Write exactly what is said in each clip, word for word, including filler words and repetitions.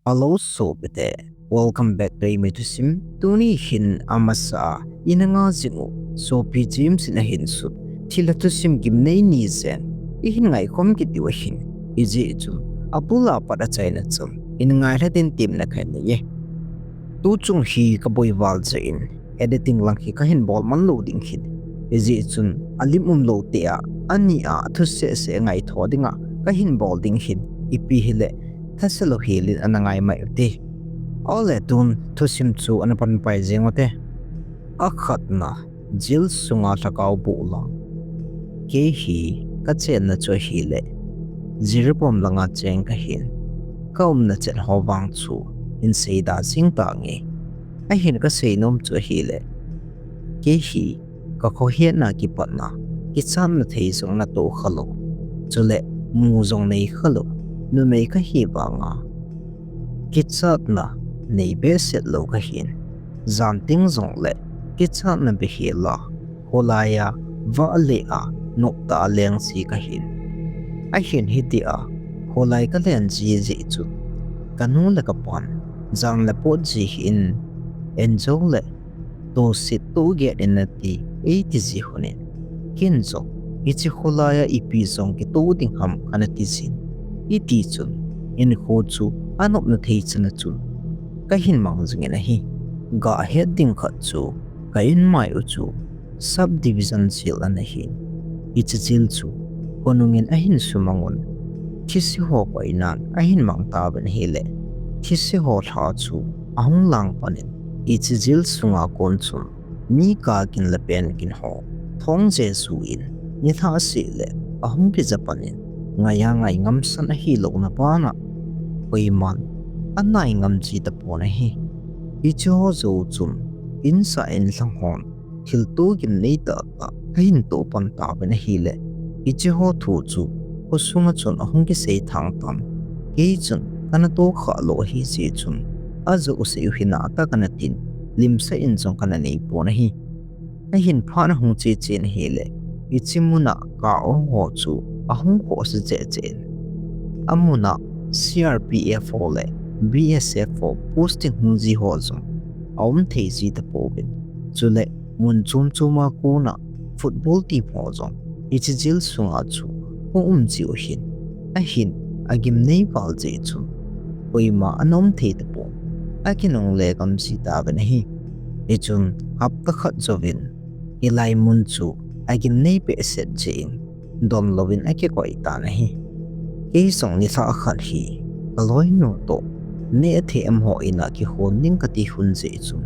Hello sopite, welcome back to Eimai Thusim. Tuni hin amasa a ina ngah jing u, sopi James in ahin sut, thilha thusim gimnei ni jen ihin ngaikhom kit diu ahin, hijeh chun abul a pat achaina chun in ngailha din temna kahin nei e. Tuchung hi kaboi val jeh in editing lang hi kahin bol man lou ding ahin, hijeh chun alim umlou tah a, ani a thuseh seh ngaitho dinga kahin bol ding ahin, ipi hile thase lou hel in ana ngai mai ute. Ole tun thusim chu ana pan pai jeng ute. Akhatna, jail sunga lhagao boh lang. Kei hi kachenna chu ahile Jiribam langa cheng kahin, kaumna chet ho vang chu hin seida jing tange. Ahin kasei nom chu ahile, kei hi kakhohetna kipatna, kichatna thei jong natoh khalou, chule mu jong nei khalou numei kahi vanga, kichatna nei behseh lou kahin, jan teng jongle kichatna behseh la, kholai a vahle a noptah a leng ji kahin. Ahin hitia kholai kalen ji jeh chun kanu le kapan jan le pot ji ahin, en jongle toset tohget in nati, eiti ji lhonin, ken jong hiche kholai a ipi jong kitoh ding ham kana ti jin, hiti chun hinkho chu anopna thei chan a chun kahin mang jingin ahi. Gahet ding khat chu ka inmai u chu subdivision jail ana hin, hiche jail chu khonungin ahin sumangun, thise ho koinan ahin mang tauvin ahile, thise ho lha chu ahung lang panin, hiche jail sunga kon chun mi kagin le pengin ho thong jesuh in nilhah seh le ahung kija panin, ngai a ngai ngamsan ahilouna bana koiman anai ngam ji tapon ahi. Hiche ho jou chun insah inlhang hon thilto gimnei tahtah ahin toh pan tauvin ahile, hiche ho thu chu khosunga chun ahung kisei thang tan, kei chun kana tohkhah lou ahijeh chun, ajouse u hinatah kana tin, limsah in jong kana nei pon ahi. Ahin phat ahung che chen ahile, hiche muna ka-ong ho chu ahung khohsa cheh cheh in, amuna C R P F ho le B S F ho posting hung ji ho jong aum thei ji tapouvin, chule mun chom choma kona football team ho jong hiche jail sunga chu hung um jiu ahin, ahin agimnei val jeh chun koima ana um thei tapon, akinungle gam ji tauvin ahi. Hichun hapta khat jouvin hilai mun chu agimnei behseh jeh in donlouvin akikoi tan ahi. Kei jong nilhah khat hi kaloinu toh neh them ho in a kihon ding kati hun jeh chun,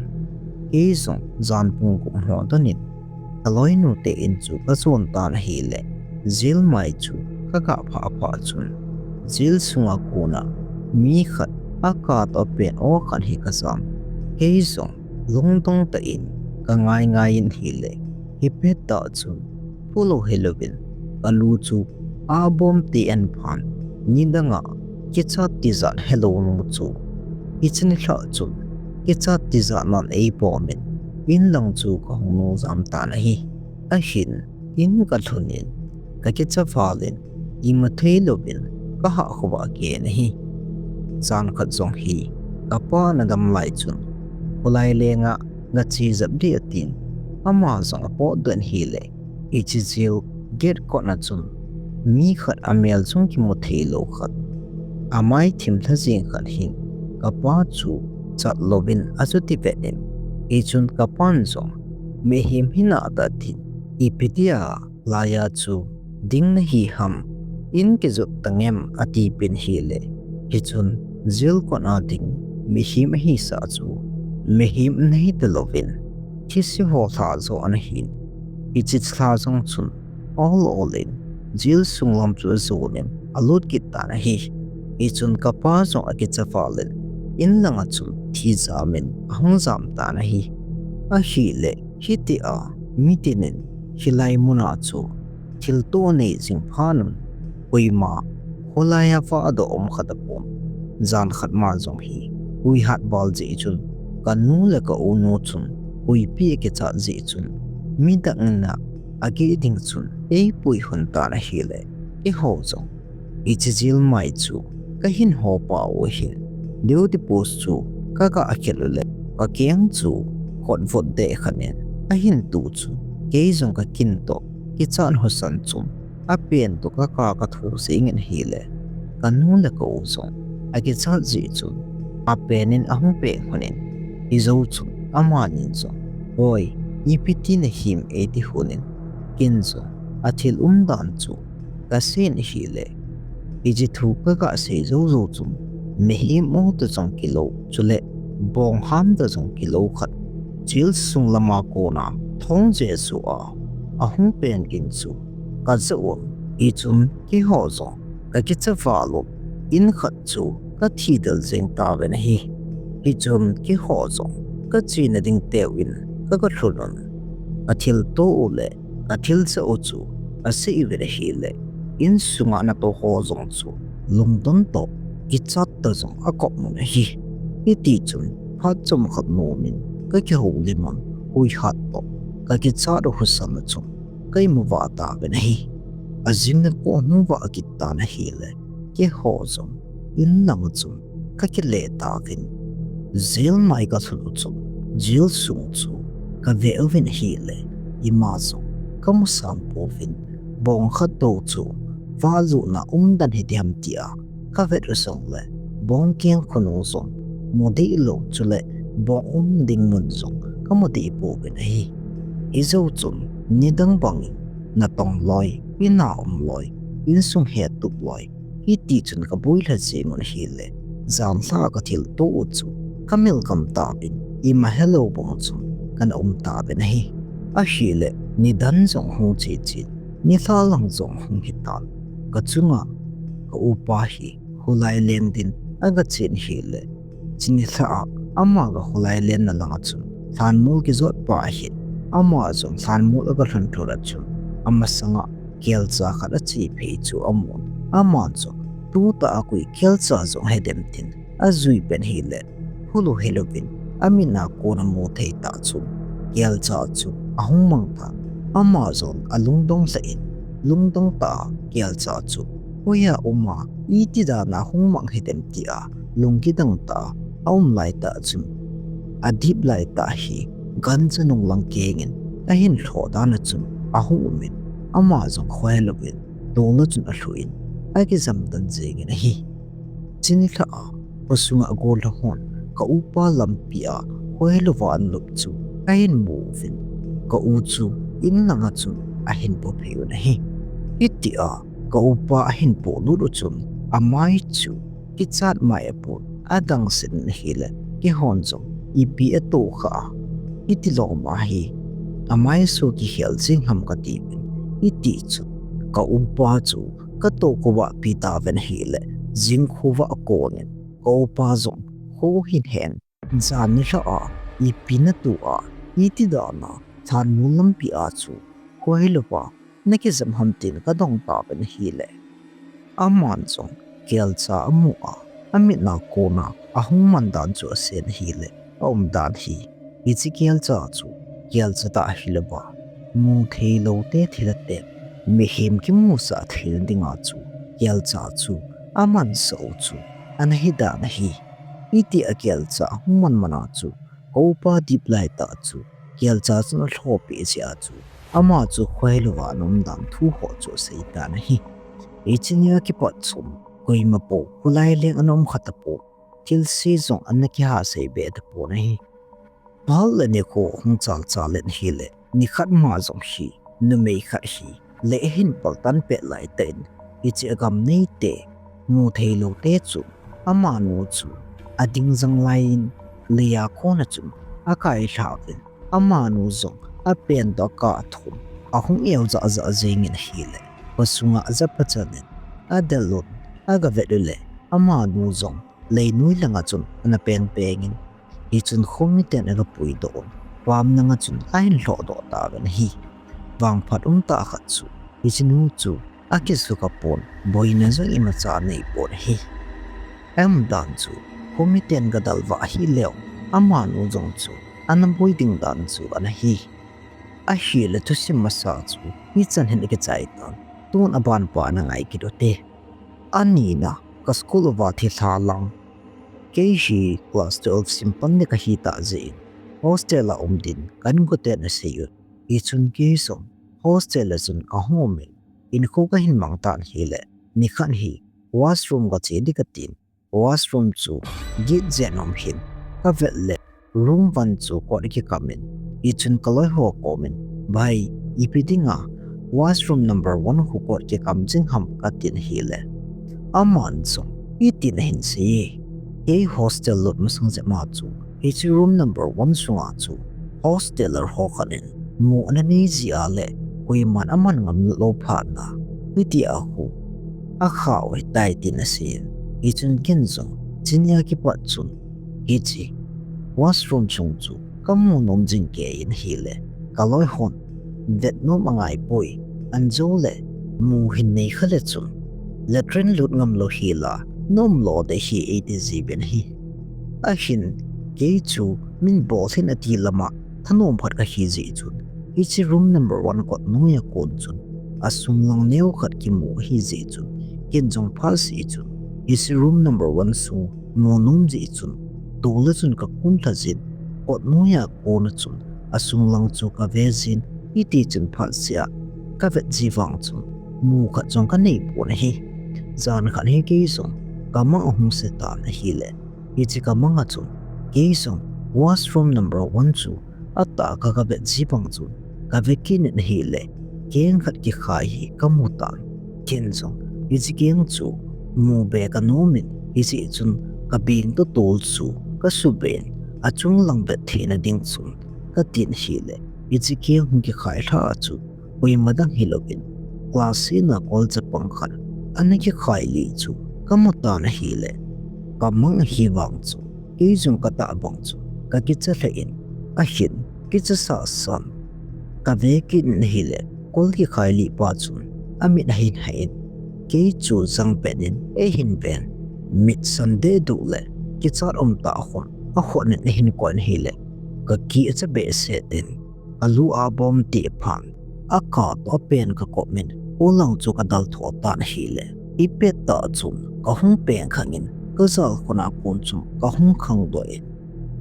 kei jong jan pung gup ho donin kaloinu te in chu kajon tan ahile, jail mai chu kaga phah phah chun, jail sunga kona mi khat akatoh pen o khat hi kajan. Kei jong lungdong tah in kangai ngai in ahile, hipet tah chun phulou helouvin kalu chu abom ti en phan, nidanga kichat tijat helou nu chu hiche nilhah chun kichat tijat nan eibomin, inlang chu kahung nung jam tan ahi. Ahin in kalhunin, kakicha valin, imathei louvin kahah khovah kei in ahi. Jan khat jong hi kapan adamlai chun, kholai lenga gache jep ding atin, ama jong apotdoh in ahile, hiche jail gate kotna chun mi khat amel jong kimu theilou khat, amai thim lha jeng khat hin kapa chu chat louvin achuti vet in, hichun kapan jong, mihem hinatah tin, ipi dia laiya chu ding nahi ham, in kijot tangem, atipeh in ahile, hichun jail kotna ding mihem ahisah chu mihem nahi talouvin, thise ho lha joh ana hin, hiche lha jong chun ol ol in jail sung lam chu ajonin alut kit tan ahi. Hichun kapa jong akicha valin, inlanga chun thi jamin ahung jam tan ahi. Ahile, hitia mitin in hilai muna chu thilto nei jing phat un, koima kholai a vahdoh um kha tapon. Jan khat ma jong hi huihat val jeh chun, kanu le ka-unu chun huipi akichat jeh chun, midang in a ageh ding chun eipui lhon tan ahile, eiho jong hiche jail mai chu kahin hopa u ahin, Duty post chu kaga khel uleh kakeng chu hotvot deh khat in ahin tu chu, kei jong kakin toh kichat husan chun apen toh kaka kathu jingin ahileh, kanu le ka-u jong akichat jeh chun apen in ahung peng lhonin, hijou chun amanin jong, "Oi, ipi ti nahim?" eiti lhonin, ken jong athil umdan chu kaseiyin ahileh, hiche thu kaga sei jou jou chun mihem u toh jong kilou, chuleh bong ham toh jong kilou khat jail sung lama kona thong jesuh a ahung peng in chu kajah un, hichun keiho jong kakicha val un, in khat chu kathi del jeng tauvin ahi. Hichun keiho jong kachena ding teuvin kaga lhun un, kathilto u le kathil jah u chu asei uvin ahileh, insunga natoh ho jong chu lungdon toh kichat toh jong akop un ahi. Hiti chun phat chomkhat nomin kakihoulim un, huihat toh kakichat u husan a chun ka imu vah tauvin ahi. Ajing nikho hung vah kit tan ahileh, keiho jong in langa chun kakile tauvin, jail mai kalhun u chun jail sung chu kave uvin ahileh, ima jong kamu sam pouvin, bong khat toh chu vah lutna umdan hidem tia kavet u jongleh, bong keng khonung jong mu deh lou, chuleh bong um ding mun jong kamu deh pouvin ahi. Hijou chun nidang bangin natong loi, ina um loi, insung hetup loi, hiti chun kaboi lha jeng un ahileh, janhi a kathilto u chu kamil gam tauvin, ima helou bang chun kana um tauvin ahi. Ahileh nidan jong hung che chen, nilhah lang jong hung hitan, kachunga ka-upa hi kholai leng din aga chen ahileh, chuni lhah a ama ka kholai lenna langa chun lhanmol kijot pa ahin, ama jong lhanmol aga lhun lhon a chun amasanga kelcha khat ache phei chu amun, aman jong tutah a koi kelcha jong hidem tin ajui pen ahileh, kholou helouvin, amitna kona mu thei tah chun kelcha chu ahung mang tan, ama jong alungdong lheh in, lungdong tah a kelcha chu hoiya um a, iti dan a hung mang hidem tia lungkidang tah a aum laitah chun, adip laitah hi ganja nunglang kengin ahin lhoh dan a chun ahung umin, ama jong khohelouvin tolna chun alhuh in akijam tan jengin ahi. Chuni lhah a khosunga gollhang hon ka-upa lampi a khohelouva ana lop chu ahin mu uvin, ka-u chu in langa chun ahin po phei un ahi. Hitia ka-upa ahin polut u chun amai chu kichat mai apon, adangset in ahileh, keihon jong ipi atoh khah a, hiti lom a hi amai soh kihel jing ham kati uvin, hiti chun ka-upa chu katoh khovah pi tauvin ahileh, jing khovah konin ka-upa jong kho ahin hen, jan nilhah a ipi natoh a, iti dan a lhanmol lampi a chu khohelouva nakijam ham tin kadong tauvin ahileh, aman jong kelcha amu a, amitna kona ahung man dan chu asei in ahileh, aumdan hi hiche kelcha chu kelcha tah hilouva, mu theilou te thil aten, mihem kimusah thei dinga chu kelcha chu amansah u chu ana hidan ahi. Hitia kelcha ahung man man a chu ka-upa dip laitah chu kelcha chun alhoh peh jeh a chu ama chu khohelouva ana umdan thu ho chu asei tan ahi. Hiche nia kipat chun koima pou kholai leng ana um kha tapon, thilse jong ana kihasei be tapon ahi. Phat le nikho hung chal chal in ahileh, nikhat ma jong hi numei khat hi lei ahin paltan pet laitah in, hiche agam neite, mu theilou te chu amanu chu ading jang lai in, leia kona chun akailhah uvin, amanu jong apen toh akah thum, ahung eu jah jah jengin ahileh, khosunga ajapachan in adel un, aga vet uleh, amanu jong leinoi langa chun ana peng pengin, hichun khomiten aga puidoh un, pam langa chun ahin lhohdoh tauvin ahi. Vangphat umtah khat chu hichenu chu akisuh kha pon, boina jong imacha aneipon ahi. Aumdan chu khomiten aga dalvah ahileh, amanu jong chu ana boi ding dan chu ana hi. Ahileh thusim masa chu hichan hin akichai tan, tun abanpa ana ngai kit ute. Anina, ka school uva thilha lang Kei hi class twelve simpan le kahi tah jeh in hostel a um din kainkoten asei un. Hichun kei jong hostel a chun kahung um in, hinkho kahin mang tan ahile, nikhat hi washroom kache ding katin, washroom chu gate jen um hin kavet le room one chu kot akikam in, hichun kaloi ho kom in, "Bhai, ipi dinga washroom number one khu kot kikam jing ham?" katin ahile, aman jong hitin ahin sei e, "Kei hostel lut masang jep ma chu, hiche room number one sunga chu hosteler ho khat in mu ana nei jeh a le koiman aman ngam lou phat na, hitia khu akha u ahitai," tin asei in. Hichun ken jong chunia kipat chun hiche washroom chung chu kamu nom jing kei in ahile, kaloi hon vet nom angai poi, anjou le mu hin nei kha le chun latrine lut ngam lou hi la, nom lou ding ahi eiti jeh in ahi. Ahin kei chu min bol hin ati lama thanom khat kahi jeh chun, hiche room number one kot noiya kon chun asung lang neo khat kimu ahi jeh chun, ken jong phat seh chun hiche room number one sung mu nom jeh chun, tule chun kakun lha jin, kot noiya kon a chun asung lang chu kave jin, hiti chun phat seh a kavet ji vang chun mu khat jong kanei pon ahi. Jan khat hi kei jong kamang ahung se tan ahile, hiche kamang a chun kei jong washroom number one chu atah a kaga vet ji vang chun kave kit in ahile, keng khat kikhai hi kamu tan. Ken jong hiche keng chu mu be kanom in, hijeh chun kabeng totol chu kasube in, achung lang vet theina ding chun katin ahile, hiche keng hung kikhai lha a chu koima dang hilouvin, class sena kol chapang khat ana kikhai li chu kamu tan ahile, kamang ahi vang chu kei jong katah bang chu kakicha lheh in, ahin kicha sah san kave kit in ahile, kol kikhai li pa chun amit ahin hah in, kei chu jang pen in eihin ven, mit san dehduh le kichat um tah khun akhut in ahin koi in ahile, kakih acha behseh in, kalu a bom tephan, aka toh apen kakop in, kol lang chu kadal tho tan ahile, ipet tah chun kahung peng khang in, kajal khun a kon chun kahung khangdoh in,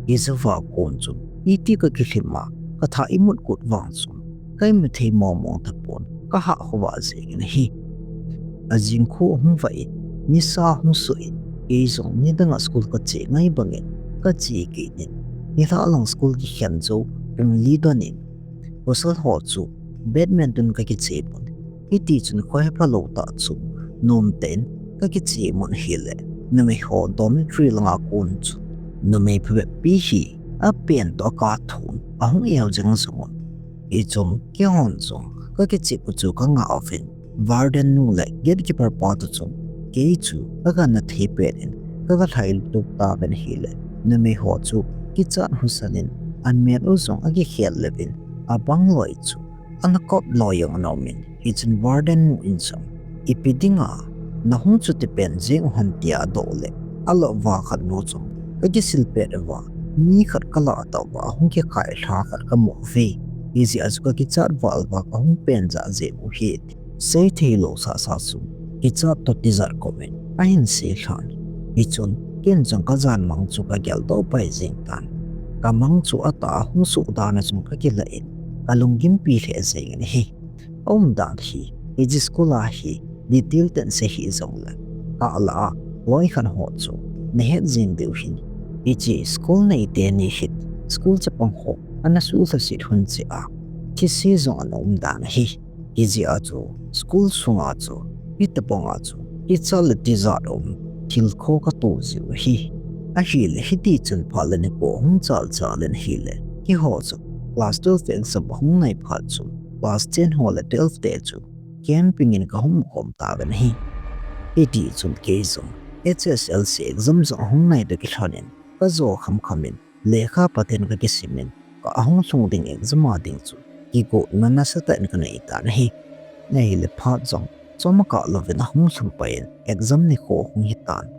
hijeh a kon chun iti kakilhim a, katha imut kut vang chun kaimut thei mong mong tapon, kahah khovah jeng in ahi. Ajing khu ahung vah in, nisa ahung soh in, kei jong nidang a school kache ngai bang in kache kit in, nilhah lang school kikhen jou pung li don in, pasal ho chu badminton kakiche mun, hiti chun khoi hepha lou tah chun nomtah in kakiche mun ahile, numei ho dormitory lang a kon chun numei phabep pi hi apen toh aka thon ahung eo jeng jong un. Hichun keihon jong kakichep u chu kangah uvin, warden nu le gatekeeper pa toh chun kei chu kaga na thei pet in kaga lhai lutup tauvin ahile, numei ho chu kichat husan in anmel u jong akikhel levin, abang loi chu ana kop loi jong ana um in, hichun warden nu in jong, ipi dinga nahung chuti pen jeng u ham tia adoh le, alo va khat nu chun kakisil pet uva, mi khat kalah tah uva ahung kikhai lha khat kamu uve, hijeh a chu kakichat val uva kahung pen jah jeh u ahi, sei thei lou sasa chu kichat toh tijat kom in ahin sei lhan. Hichun ken jong kajan mang chu kageldoh pai jeng tan, kamang chu atah a hung soh dan a chun kakilah in, kalunggimpi lheh jeng in ahi. Aumdan hi, hiche school a hi detail tah in sei hih jongle, kalah a loi khat ho chu nahet jeng diu ahin, hiche school neite ni hin school chapang ho ana suhlhaset hun cheh a, thise jong ana umdan ahi. Hijeh a chu school sunga chu hitobang a chu kichat le tijat um thil kho katoh jiu ahi. Ahile hiti chun phat le nikho hung chal chal in ahile, keiho chu class twelve exam ahung nai phat chun class ten ho le twelve te chu camping in kahung khom tauvin ahi. Hiti chun kei jong H S L C exam jong ahung nai toh kilhon in kajo khamkham in lekha phaten kakisim in, ka ahung lhung ding exam a ding chu kigotna nasatah in kanei tan ahi. Ahile phat jong chomkhat louvin ahung lhung pai in exam nikho ahung hitan.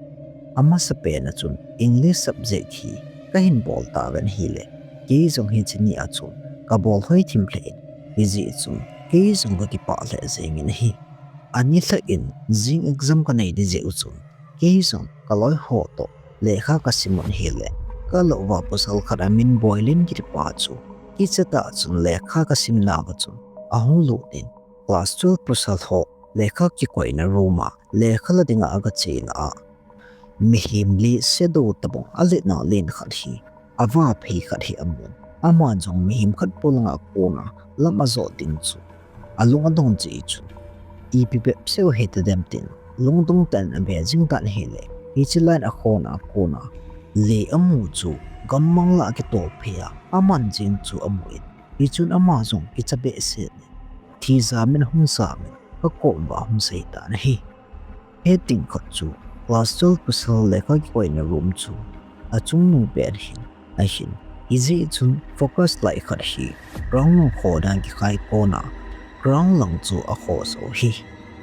Amasapen a chun English subject hi kahin bol tauvin ahile, kei jong hiche ni a chun kabol hoi thim lheh in, hijeh chun kei jong kakipah lheh jeng in ahi. Ani lhah in jing exam kanei ding jeh u chun kei jong kaloi ho toh lekha kasim un ahile, kalouva pasal khat a min Boilin kitipa chu, kicha tah chun lekha kasim nauva chun ahung lut in, class twelve pasal ho lekha kikoina room a lekha la dinga aga chena a, mihem li shadow tabang alet na len khat hi, ava phei khat hi amun. Aman jong mihem khat polanga kona lam ajot ding chu alung adong jeh chun, ipi bep seh u hitadem tin, lungdong tah in abe jing tan ahile, hiche lai a kona, kona le amu chu gammang lah a kitol phei a aman jeng chu amun. Hichun ama jong kicha behseh in, thi jam in ahung jam in, kakom uva ahung sei tan ahi. Heteng khat chu, class twelve pasal lekha kikoina room chu achungnung pen ahin, ahin, hijeh chun focus light khat hi ground lang khodan kikhai kona, ground lang chu akhoh sah u ahi.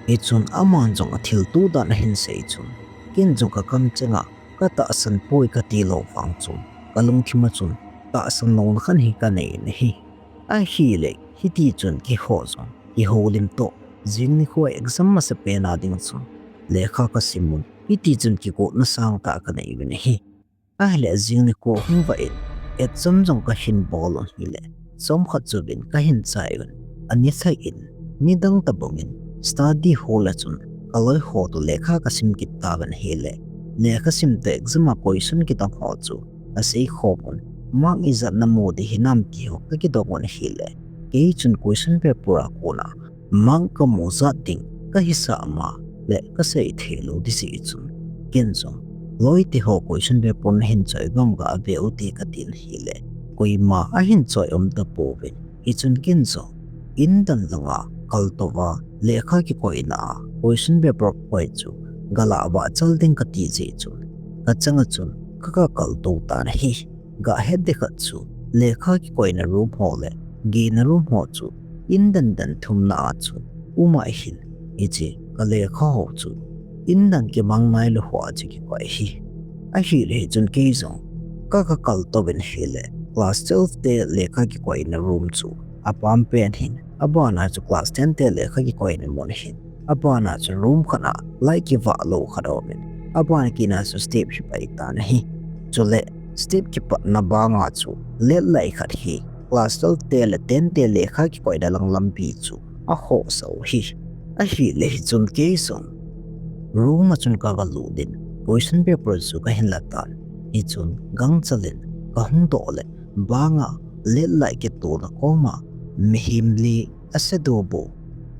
Hichun aman jong athilto dan ahin sei chun, ken jong kakamcheng a katahsan poi kati lou vang chun, kalungthim a chun tahsan louna khat hi kanei in ahi. Ahile, hitichun keiho jong kihoulim toh, jing nikho exam masapen a ding chun lekha kasim un, hitichun kigotna sangtah kanei uvin ahi. Ahile jing nikho hung vah in, exam jong kahin bol un ahile, chomkhat chouvin kahin chai un, ani lhai in, nidang tabang in study hall a chun kaloiho toh lekha kasim kit tauvin ahile, lekha sim toh exam a question kidong ho chu kasei khom un, mark ijat namu ding hinam ti ho kakidong un ahile, kei chun question paper a kona mark kamu jat ding kahisah ma le kasei thei lou ding jeh chun, ken jong, loite ho question paper nahin choi gam gave ute katin ahile, koima ahin choi um tapouvin, hichun ken jong, indan langa kaltouva lekha kikoina a question paper koi chu galah vah chal ding kati jeh chun, kachang a chun kaka kaltou tan ahi. Gahet ding khat chu, lekha kikoina room ho le gena room ho chu indan dan thumna a chu um ahin, hiche kalekha ho chu indan kimang nailou ho a chu kikoi ahi. Ahile hichun kei jong kaka kaltouvin ahile, class twelve te lekha kikoina room chu apam pen ahin, abana chu class ten te lekha kikoina mun ahin, abana chu room khat a light kivah lou khat aumin, abana kit a chu step hi pai tan ahi. Chule step kipatna banga chu led light khat hi class twelve te le ten te lekha kikoina lang lampi chu akhoh sah u ahi. Ahile hichun kei jong room a chun kagalut in, question paper chu kahin la tan, hichun gangchal in kahung doh le, banga led light kitona koma mihem li a shadow bou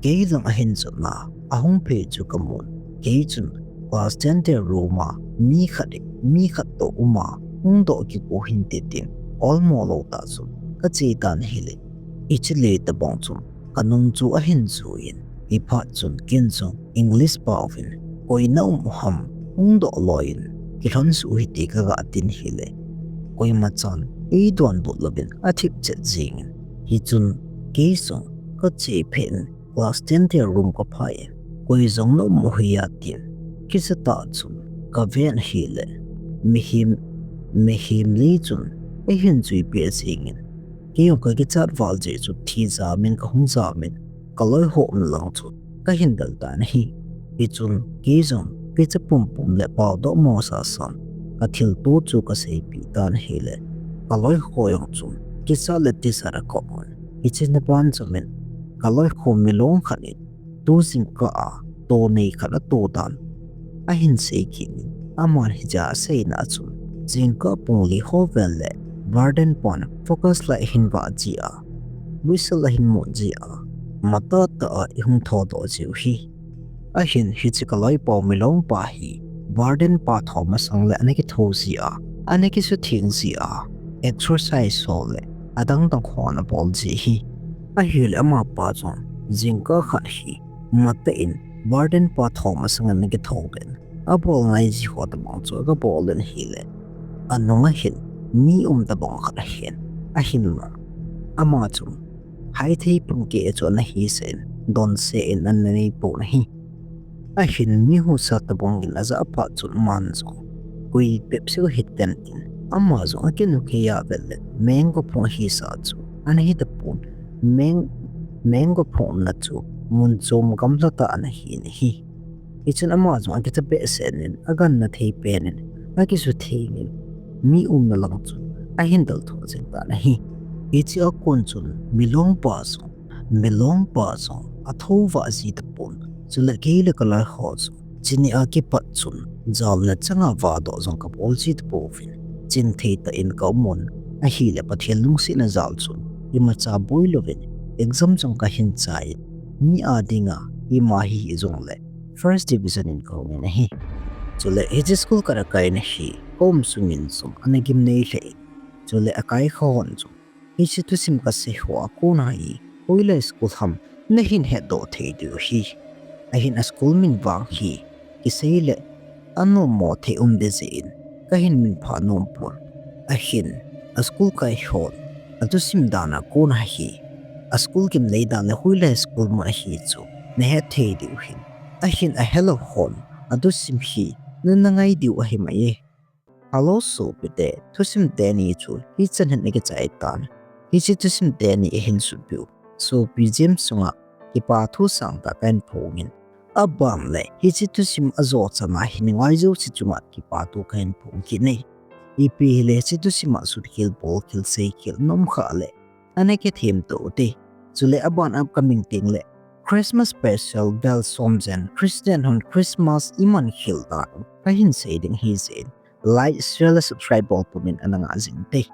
kei lang ahin jotna ahung phei chu kamun. Kei chun class ten te room a mi khat, mi khat toh uma hung doh kit u hinte tin olmo lou tah chun kache tan ahile, hiche le tabang chun kanung chu ahin jui in, hiphat chun ken jong English paovin, koi na um u ham, hung doh loi in kilhon suh hite kaga tin ahile, koimachan eidonbut louvin athip chet jengin, hichun kei jong kache phat in class ten te room kaphai in, koi jong na um u hia tin, kicha tah chun kaven ahile, mihem, mihem li chun eihin juipeh jengin, kei jong kakichat val jeh chun thi jam in kahung jam in, kaloiho um lang chu kahin del tan ahi. Hichun kei jong kicha pumpum le paodoh mo sasan, kathilto chu kaseipeh tan ahile, kaloiho jong chun kichat le tijat akomun, hiche na ban chom in kaloiho milong khat in tu jingkah a tonei khat ato dan ahin sei kit in, aman hichea aseina chun, jingkah pung li ho vel le warden pan focus light ahin vah jeh a, whistle ahin mun jeh a, matah tah a ihung thodoh jiu ahi. Ahin hiche kaloipa milong pa hi warden pa tho masang le ana kitho jeh a, ana kisutheng jeh a, exercise ho le adang dang ho ana bol ji ahi. Ahile amapa chun jingkah khat hi matah in warden pa tho masang ana kitho in, abol ngai ji ho tabang chu aga bol in ahile, anung a hin mi um tabang khat ahin, ahin mu. Ama chun haithei pumkeh chu ana hisah in, donse in ana neipon ahi. Ahin mi husa tabang in ajah phat chun aman jong, koi bep seh u hitam tin, ama jong akinou kei a vet le mango phung ahisah chu ana hi tapon, mang-, mango phungna chu mun chom gamla tah ana hin ahi. Hichun ama jong akicha behseh in, aganna thei pen in, akisuthengin, mi umna lang chun ahin daltho jeng tan ahi. Hiche a kon chun milong pa jong, milong pa jong athouva ji tapon, chule kei le ka loi ho jong chuni a kipat chun jalna changa vahdoh jong kabol ji tapouvin, chinthei tah in ka umun, ahile Pathen lungsetna jal chun imacha boi louvin exam jong kahin chai in, mi a dinga ima hi hijongle first division in kahung in ahi. Chule hiche school kana kaina hi ka um sungin jong ana gimnei lheh in, chule akaikhahon jong hiche thusim kasei ho a kona hi hoilai school ham nahin hetdoh thei diu hi. Ahin a school min vang hi kiseile anommo thei um deh jeh in kahin minphah nompon. Ahin a school kaihon athusim dan a kona hi a school gimnei dan le hoilai school mun ahi chu nahet thei diu hin, ahin ahelou hon athusim hi nana ngai diu ahi mai e. Hello sopite, thusim teni chu hichan hin akichai tan. Hiche thusim teni ihin supiu sopi James chunga kipa thu sangtah kahin phongin, aban le hiche thusim ajo chana hin ngai jouse chunga kipa thu kahin phong kit e. Ipi hile hiche thusim a sutkhel, bolkhel, seikhel nom khah le ana kithemto ute. Chule aban upcoming tengle Christmas special bel somjen Christian hon Christmas iman khel dan kahin sei ding ahijeh in like, share le subscribe bol pumin ana ngah jing ute.